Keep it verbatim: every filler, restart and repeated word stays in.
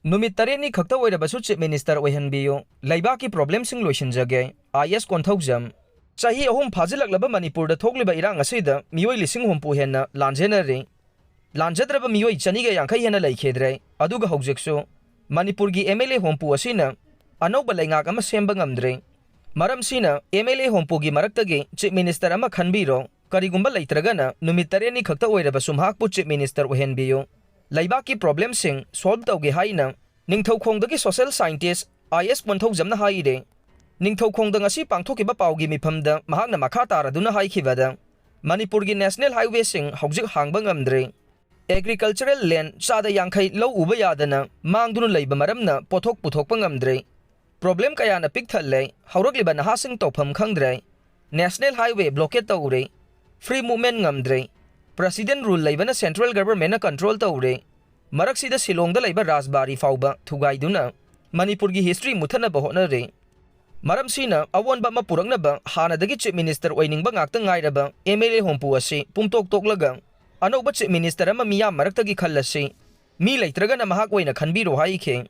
ꯅꯨꯃꯤꯠ ꯇꯔꯦꯠꯅꯤ ꯈꯛꯇ ꯑꯣꯏꯔꯕꯁꯨ Chief Minister ꯑꯣꯏꯍꯟꯕꯤꯌꯨ, ꯂꯩꯕꯥꯛꯀꯤ problemꯁꯤꯡ ꯂꯣꯏꯁꯤꯟꯖꯒꯦ꯫ ꯑꯥꯏ ꯑꯦꯁ ꯀꯣꯟꯊꯧꯖꯝ꯫ ꯆꯍꯤ ꯑꯍꯨꯝ ꯐꯥꯖꯤꯜꯂꯛꯂꯕ ꯃꯅꯤꯄꯨꯔꯗ ꯊꯣꯛꯂꯤꯕ ꯏꯔꯥꯡ ꯑꯁꯤꯗ ꯃꯤꯑꯣꯏ ꯂꯤꯁꯤꯡ ꯍꯨꯝꯐꯨ ꯍꯦꯟꯅ ꯂꯥꯟꯖꯦꯟꯅꯔꯤ꯫ ꯂꯥꯟꯖꯗ꯭ꯔꯕ ꯃꯤꯑꯣꯏ ꯆꯅꯤꯒ ꯌꯥꯡꯈꯩ ꯍꯦꯟꯅ ꯂꯩꯈꯤꯗ꯭ꯔꯦ꯫ ꯑꯗꯨꯒ ꯍꯧꯖꯤꯛꯁꯨ ꯃꯅꯤꯄꯨꯔꯒꯤ M L A ꯍꯨꯝꯐꯨ ꯑꯁꯤꯅ ꯑꯅꯧꯕ ꯂꯩꯉꯥꯛ ꯑꯃ ꯁꯦꯝꯕ ꯉꯝꯗ꯭ꯔꯤ꯫ ꯃꯔꯝꯁꯤꯅ M L A ꯍꯨꯝꯐꯨꯒꯤ ꯃꯔꯛꯇꯒꯤ Chief Minister ꯑꯃ ꯈꯟꯕꯤꯔꯣ꯫ ꯀꯔꯤꯒꯨꯝꯕ ꯂꯩꯇ꯭ꯔꯒꯅ ꯅꯨꯃꯤꯠ ꯇꯔꯦꯠꯅꯤ ꯈꯛꯇ ꯑꯣꯏꯔꯕꯁꯨ ꯃꯍꯥꯛꯄꯨ Chief Minister ꯑꯣꯏꯍꯟꯕꯤꯌꯨ꯫ ꯂꯩꯕꯥꯛꯀꯤ problemꯁꯤꯡ solve ꯇꯧꯒꯦ ꯍꯥꯏꯅ ꯅꯤꯡꯊꯧꯈꯣꯡꯗꯒꯤ social scientist ꯑꯥꯏ ꯑꯦꯁ ꯀꯣꯟꯊꯧꯖꯝꯅ ꯍꯥꯏꯔꯦ꯫ ꯅꯤꯡꯊꯧꯈꯣꯡꯗ ꯉꯁꯤ ꯄꯥꯡꯊꯣꯛꯈꯤꯕ ꯄꯥꯎꯒꯤ ꯃꯤꯐꯝꯗ ꯃꯍꯥꯛꯅ ꯃꯈꯥ ꯇꯥꯔꯗꯨꯅ ꯍꯥꯏꯈꯤꯕꯗ, ꯃꯅꯤꯄꯨꯔꯒꯤ national highwayꯁꯤꯡ ꯍꯧꯖꯤꯛ ꯍꯥꯡꯕ ꯉꯝꯗ꯭ꯔꯦ꯫ Agricultural land ꯆꯥꯗ ꯌꯥꯡꯈꯩ ꯂꯧ ꯎꯕ ꯌꯥꯗꯅ ꯃꯥꯡꯗꯨꯅ ꯂꯩꯕ ꯃꯔꯝꯅ ꯄꯣꯠꯊꯣꯛ ꯄꯨꯊꯣꯛꯄ ꯉꯝꯗ꯭ꯔꯦ꯫ Problem ꯀꯌꯥꯅ ꯄꯤꯛ ꯊꯜꯂꯦ꯫ ꯍꯧꯔꯛꯂꯤꯕ ꯅꯍꯥꯁꯤꯡ ꯇꯧꯐꯝ ꯈꯪꯗ꯭ꯔꯦ꯫ National highway blockade ꯇꯧꯔꯦ꯫ Free movement ꯉꯝꯗ꯭ꯔꯦ꯫ President rule ꯂꯩꯕꯅ central governmentꯅ control ꯇꯧꯔꯦ꯫ ꯃꯔꯛꯁꯤꯗ ꯁꯤꯂꯣꯡꯗ ꯂꯩꯕ ꯔꯥꯖꯕꯥꯔꯤ ꯐꯥꯎꯕ ꯊꯨꯒꯥꯏꯗꯨꯅ ꯃꯅꯤꯄꯨꯔꯒꯤ history ꯃꯨꯠꯊꯠꯅꯕ ꯍꯣꯠꯅꯔꯦ꯫ ꯃꯔꯝꯁꯤꯅ ꯑꯑꯣꯟꯕ ꯑꯃ ꯄꯨꯔꯛꯅꯕ ꯍꯥꯟꯅꯗꯒꯤ Chief Minister ꯑꯣꯏꯅꯤꯡꯕ ꯉꯥꯛꯇ ꯉꯥꯏꯔꯕ M L A ꯍꯨꯝꯐꯨ ꯑꯁꯤ ꯄꯨꯝꯇꯣꯛ ꯇꯣꯛꯂꯒ ꯑꯅꯧꯕ Chief Minister ꯑꯃ ꯃꯤꯌꯥꯝ ꯃꯔꯛꯇꯒꯤ ꯈꯜꯂꯁꯤ꯫ ꯃꯤ ꯂꯩꯇ꯭ꯔꯒꯅ ꯃꯍꯥꯛ ꯑꯣꯏꯅ ꯈꯟꯕꯤꯔꯣ ꯍꯥꯏꯈꯤ꯫